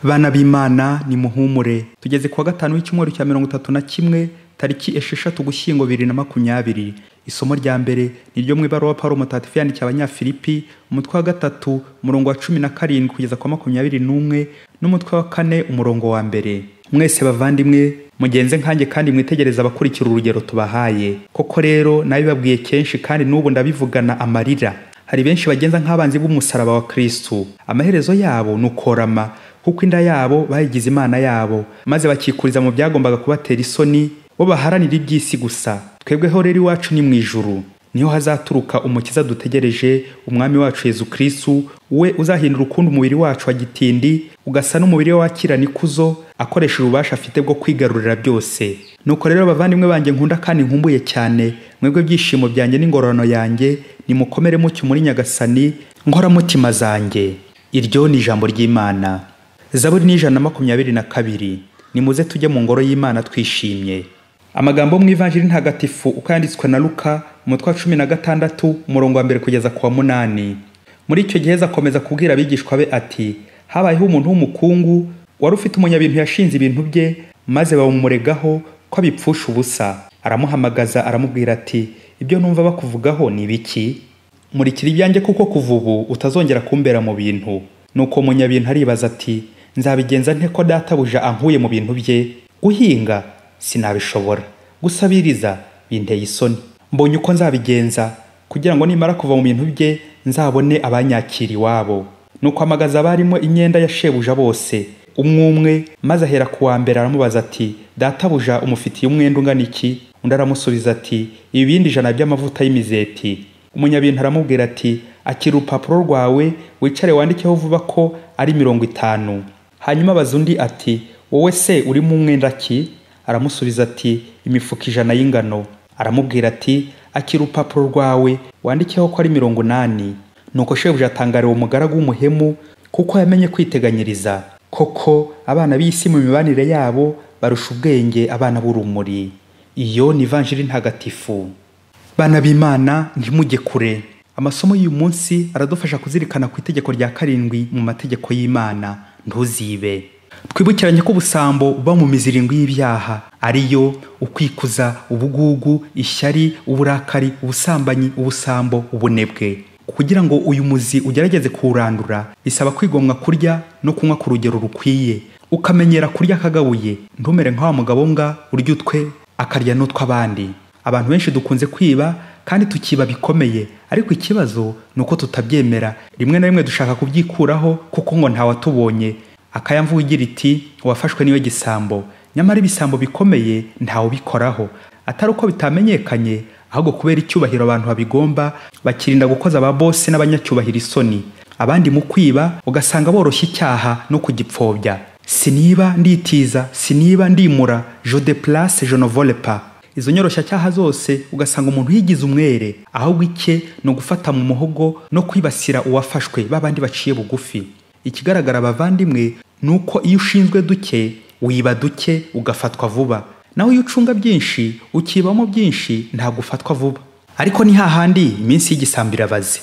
Bana b'Imana nimuhumure. Tugeze kuwa gatanu w'icyumweru cya 31 tariki 6 Ugushyingo 2020. Isomo rya mbere ni ryo mu ibaruwa Paulo Mutagatifu yandikiye Abanyafilipi, umutwe wa 3 umurongo wa 17 kugeza kwa 21 n'umutwe wa 4 umurongo wa 1. Mwese bavandimwe mugenze nkanjye kandi mwitegereza abakurikira urugero tubahaye. Koko rero nabibabwiye kenshi kandi n'ubu ndabivugana amarira. Hari benshi bagenza nk'abanzi b'umusaraba wa Kristu. Amaherezo yabo nukorama, kuko inda yabo bayigize imana yabo, maze bakikuriza mu byagombaga kubatera isoni, bo baharanira iby'isi gusa. Twebweho rero iwacu ni mu ijuru, niho hazaturuka umukiza dutegereje, umwami wacu Yezu Kristu, we uzahindura ukundi umubiri wacu wa gitindi ugasa n'umubiri we wakirana ikuzo, akoresha ububasha afite bwo kwigarurira byose. Nuko rero bavandimwe banjye nkunda kandi nkumbuye cyane, mwebwe byishimo byanjye n'ingororano yanjye, nimukomere mucyo muri Nyagasani, nkoramutima zanjye. Iryo ni ijambo ry'Imana. Zaburi ni 122. Nimuze tujye mu ngoro y'Imana twishimye. Amagambo mu Ivanjiri Ntagatifu uko yanditswe na Luka, umutwe wa 16 umurongo wa 1 kugeza ku wa 8. Muri icyo gihe akomeza kubwira abigishwa be ati: habayeho umuntu w'umukungu wari ufite umunyabintu yashinze ibintu bye, maze bamumuregaho ko abipfusha ubusa. Aramuhamagaza aramubwira ati: ibyo numva bakuvugaho ni ibiki? Murikira ibyanjye, kuko kuva ubu utazongera kumbera mu bintu. Nuko umunyabintu aribaza ati: nzabigenza nte ko databuja ankuye mu bintu bye? Guhinga sinabishobora, gusabiriza binteye isoni. Mbonye uko nzabigenza kugira ngo nimara kuva mu bintu bye nzabone abanyakira iwabo. Nuko amagaza abarimo imyenda ya shebuja bose umwumwe, maze ahera ku wa mbere aramubaza ati: databuja umufitiye umwenda ungana iki? Undi aramusubiza ati: ibibindi 100 by'amavuta y'imizeti. Umunyabintu aramubwira ati: akira urupapuro rwawe wicare wandikeho vuba ko ari 50. Hanyuma abaza undi ati: wowe se uri mu mwenda ki? Aramusubiza ati: imifuka 100 y'ingano. Aramubwira ati: akira urupapuro rwawe wandikeho ko ari 80. Nuko shebuja atangariwe umugaragu w'umuhemu, kuko yamenye kwiteganyiriza. Koko abana b'isi mu mibanire yabo barusha ubwenge abana b'urumuri. Iyo ni Ivanjiri Ntagatifu. Bana b'Imana ntimujye kure. Amasomo y'uyu munsi aradufasha kuzirikana ku itegeko rya 7 mu mategeko y'Imana: ntuzibe. Twibukiranye ko ubusambo buba mu miziringo y'ibyaha, ariyo ukwikuza, ubugugu, ishyari, uburakari, ubusambanyi, ubusambo, ubunebwe. Kugira ngo uyu muzi ugerageze kuwurandura, bisaba kwigomwa kurya no kunywa ku rugero rukwiye, ukamenyera kurya akagabuye, ntumere nka wa mugabo mbwa urya utwe akarya n'utw'abandi. Abantu benshi dukunze kwiba kandi tukiba bikomeye, ariko ikibazo ni uko tutabyemera. Rimwe na rimwe dushaka kubyikuraho kuko ngo ntawatubonye. Akayamvuga igira iti: uwafashwe niwe gisambo. Nyamara ibisambo bikomeye ntawe ubikoraho, atari uko bitamenyekanye, ahubwo kubera icyubahiro abantu babigomba, bakirinda gukoza aba bose n'abanyacyubahiro isoni. Abandi mu kwiba ugasanga boroshya icyaha no kugipfobya. Siniba nditiza, siniba ndimura, je déplace, je ne vole pas. Izo nyoroshyacyaha zose ugasanga umuntu yigize umwere, ahubwo icye ni ugufata mu muhogo no kwibasira uwafashwe, babandi baciye bugufi. Ikigaragara bavandimwe ni uko iyo ushinzwe duke wiba duke ugafatwa vuba, naho iyo ucunga byinshi ukibamo byinshi ntabwo ufatwa vuba. Ariko ni hahandi iminsi y'igisambo irabaze.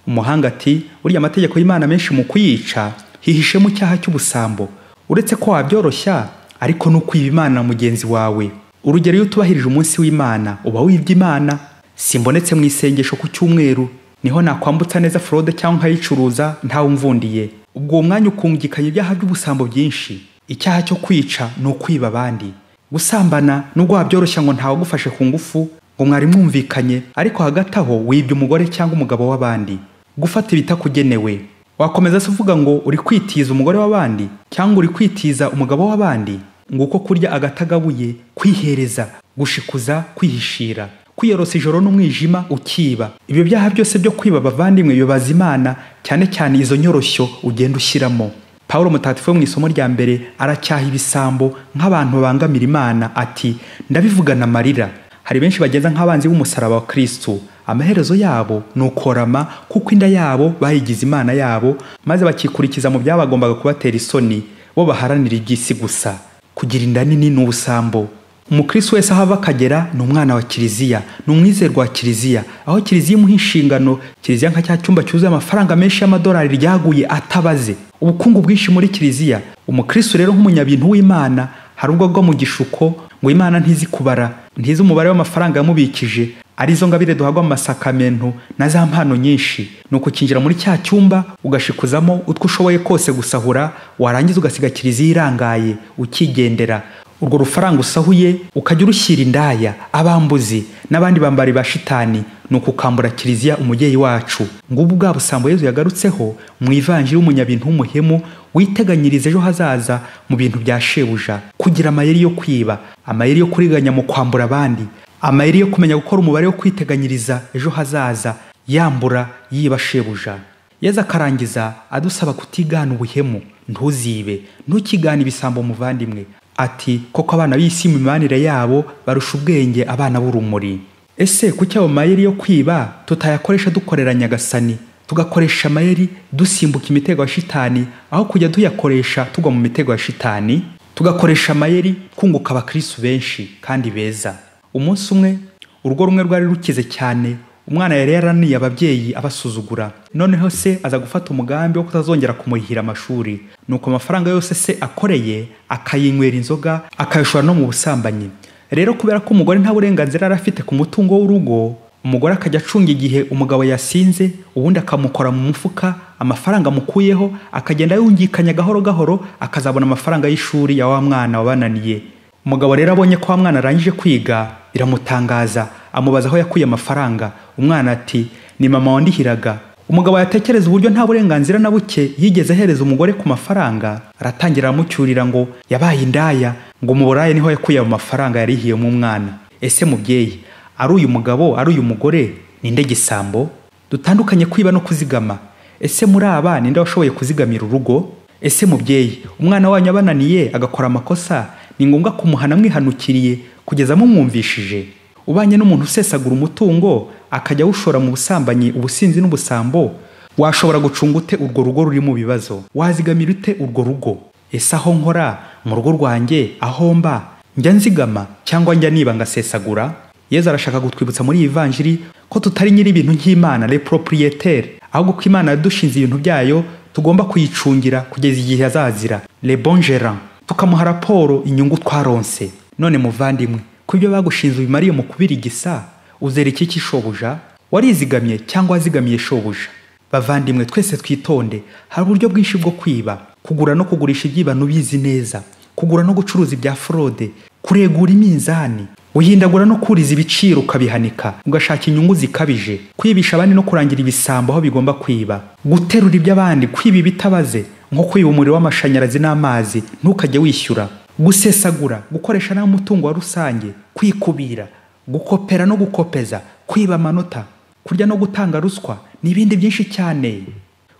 Umuhanga ati: burya amategeko y'Imana menshi mu kuyica hihishemo icyaha cy'ubusambo. Uretse ko wabyoroshya, ariko no kwiba Imana mugenzi wawe. Urugero, iyo utubahirije umunsi w'Imana uba wibye Imana. Simbonetse mu isengesho ku cyumweru, niho nakwambutsa neza fraude cyangwa nkayicuruza ntawe umvundiye. Ubwo uwo mwanya ukungikanya ibyaha by'ubusambo byinshi. Icyaha cyo kwica ni ukwiba abandi. Gusambana nubwo wabyoroshya ngo ntawe ugufashe ku ngufu, ngo mwari mwumvikanye, ariko hagati aho wibye umugore cyangwa umugabo w'abandi. Gufata ibitakugenewe. Wakomeza se uvuga ngo uri kwitiza umugore w'abandi cyangwa uri kwitiza umugabo w'abandi? Nguko kurya agatagabuye, kwihereza, gushikuza, kwihishira, kwiyorosa ijoro n'umwijima ukiba. Ibyo byaha byose byo kwiba bavandimwe bibaza Imana, cyane cyane izo nyoroshyo ugenda ushyiramo. Paulo Mutagatifu mu isomo rya mbere aracyaha ibisambo nk'abantu babangamira Imana ati: ndabivugana amarira. Hari benshi bagenza nk'abanzi b'umusaraba wa Kristu. Amaherezo yabo ni ukorama, kuko inda yabo bayigize imana yabo, maze bakikurikiza mu byabagombaga kubatera isoni, bo baharanira iby'isi gusa. Kugira inda nini ni ubusambo. Umukristo wese aho ava akagera ni umwana wa Kiliziya, ni umwizerwa wa Kiliziya. Aho Kiliziya imuha inshingano, Kiliziya nka cya cyumba cyuzuye amafaranga menshi y'amadolari ryaguye atabaze, ubukungu bwinshi muri Kiliziya. Umukristo rero nk'umunyabintu w'Imana hari ubwo agwa mu gishuko ngo Imana ntizi kubara, ntizi umubare w'amafaranga yamubikije, arizo ngabire duhabwa mu masakamento na za mpano nyinshi. Ni ukukinjira muri cya cyumba ugashikuzamo utwo ushoboye kose gusahura, warangiza ugasiga Kiliziya irangaye ukigendera. Urwo rufaranga usahuye ukajya urushyira indaya, abambuzi n'abandi bambari ba shitani, ni ukukambura Kiliziya umubyeyi wacu. Ngubu bwa busambo Yezu yagarutseho mu ivanjiri y'umunyabintu w'umuhemu witeganyiriza ejo hazaza mu bintu bya shebuja, kugira amayeri yo kwiba, amayeri yo kuriganya mu kwambura abandi, amayeri yo kumenya gukora umubare wo kwiteganyiriza ejo hazaza, yambura yiba shebuja. Yezu akarangiza adusaba kutigana ubuhemu, ntuzibe, ntukigane ibisambo muvandimwe. Ati koko abana b'isi mu mibanire yabo barusha ubwenge abana b'urumuri. Ese kuki ayo mayeri yo kwiba tutayakoresha dukorera Nyagasani, tugakoresha amayeri dusimbuka imitego ya shitani aho kujya tuyakoresha tugwa mu mitego ya shitani, tugakoresha amayeri twunguka abakristo benshi kandi beza. Umunsi umwe urugo rumwe rwari rukize cyane, umwana yari yaraniye ababyeyi abasuzugura, noneho se aza gufata umugambi wo kutazongera kumurihira amashuri. Nuko amafaranga yose se akoreye akayinywera inzoga, akayashora no mu busambanyi. Rero kubera ko umugore nta burenganzira yari afite ku mutungo w'urugo, umugore akajya acunga igihe umugabo yasinze, ubundi akamukora mu mufuka, amafaranga amukuyeho akagenda yungikanya gahoro gahoro, akazabona amafaranga y'ishuri ya wa mwana wabananiye. Umugabo rero abonye ko wa mwana arangije kwiga biramutangaza, amubaza aho yakuye amafaranga. Umwana ati ni mama wandihiraga. Umugabo yatekereza uburyo nta burenganzira na buke yigeze ahereza umugore ku mafaranga, aratangira aramucyurira ngo yabaye indaya, ngo mu burayi niho yakuye ayo mafaranga yarihiyemo umwana. Ese mubyeyi, ari uyu mugabo ari uyu mugore ninde gisambo? Dutandukanye kwiba no kuzigama. Ese muri aba ninde washoboye kuzigamira urugo? Ese mubyeyi, umwana wanyu abananiye agakora amakosa, ni ngombwa kumuhana mwihanukiriye kugeza mumwumvishije? Ubanye n'umuntu usesagura umutungo akajya awushora mu busambanyi, ubusinzi n'ubusambo, washobora gucunga ute urwo rugo ruri mu bibazo? Wazigamira ute urwo rugo? Ese aho nkora mu rugo rwanjye, aho mba, njya nzigama cyangwa njya niba ngasesagura? Yezu arashaka kutwibutsa muri iyi vanjiri ko tutari nyiri ibintu nk'Imana, le propriétaire, ahubwo ko Imana yadushinze ibintu byayo tugomba kuyicungira kugeza igihe azazira, le bon gérant, tukamuha raporo inyungu twaronse. None muvandimwe, ko ibyo bagushinze ubimariye mu kubirigisa, uzera iki cy'ishobuja? Warizigamye cyangwa wazigamiye shobuja? Bavandimwe, twese twitonde. Hari uburyo bwinshi bwo kwiba: kugura no kugurisha ibyibano ubizi neza, kugura no gucuruza ibya fraude, kuregura iminzani, uhindagura no kuriza ibiciro ukabihanika, ugashaka inyungu zikabije, kwibisha abandi no kurangira ibisambo aho bigomba kwiba, guterura iby'abandi, kwiba ibitabaze nko kwiba umuriro w'amashanyarazi n'amazi ntukajye wishyura, gusesagura, gukoresha nabi umutungo wa rusange, kwikubira, gukopera no gukopeza, kwiba amanota, kurya no gutanga ruswa n'ibindi byinshi cyane.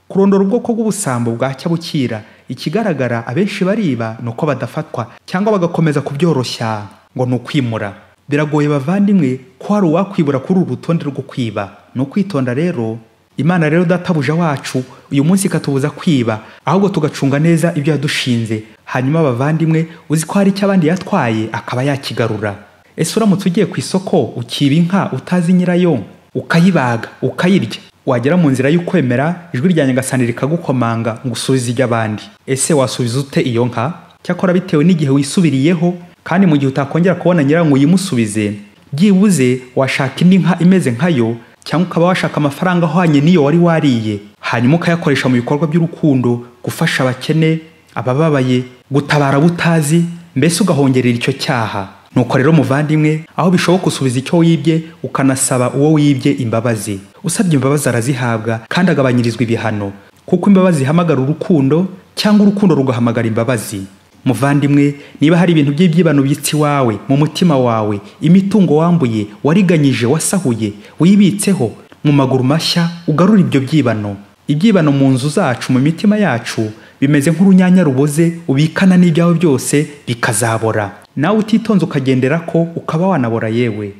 Kurondora ubwoko bw'ubusambo bwacya bukira, ikigaragara abenshi bariba ni uko badafatwa cyangwa bagakomeza kubyoroshya ngo ni ukwimura. Biragoye bavandimwe ko hari uwakwibura kuri uru rutonde rwo kwiba. Ni ukwitonda rero. Imana rero databuja wacu uyu munsi ikatubuza kwiba, ahubwo tugacunga neza ibyo yadushinze. Hanyuma bavandimwe, uzi ko hari icyo abandi yatwaye akaba yakigarura. Ese uramutse ugiye ku isoko ukiba inka utazi nyirayo, ukayibaga ukayirya, wagera mu nzira y'ukwemera ijwi rya Nyagasani rikagukomanga ngo usubize iby'abandi, ese wasubiza ute iyo nka? Cyakora bitewe n'igihe wisubiriyeho, kandi mu gihe utakongera kubona nyirayo ngo uyimusubize, byibuze washaka indi nka imeze nkayo, cyangwa ukaba washaka amafaranga ahwanye n'iyo wari wariye, hanyuma ukayakoresha mu bikorwa by'urukundo, gufasha abakene, abababaye, gutabara butazi, mbese ugahongerera icyo cyaha. Nuko rero muvandimwe, aho bishoboka usubiza icyo wibye, ukanasaba uwo wibye imbabazi. Usabye imbabazi arazihabwa kandi agabanyirizwa ibihano, kuko imbabazi zihamagara urukundo, cyangwa urukundo rugahamagara imbabazi. Muvandimwe, niba hari ibintu by'ibyibano byitsi wawe mu mutima wawe, imitungo wambuye, wariganyije, wasahuye, wibitseho, mu maguru mashya ugarura ibyo byibano. Ibyibano mu nzu zacu, mu mitima yacu, bimeze nk'urunyanya ruboze ubikana n'ibyawe byose bikazabora. Nawe utitonze ukagendera ko ukaba wanabora yewe.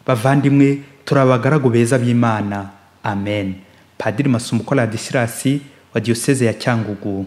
Bavandimwe, turi abagaragu beza b'Imana. Amen. Padiri Masumbuko Ladislas wa Diocese ya Cyangugu.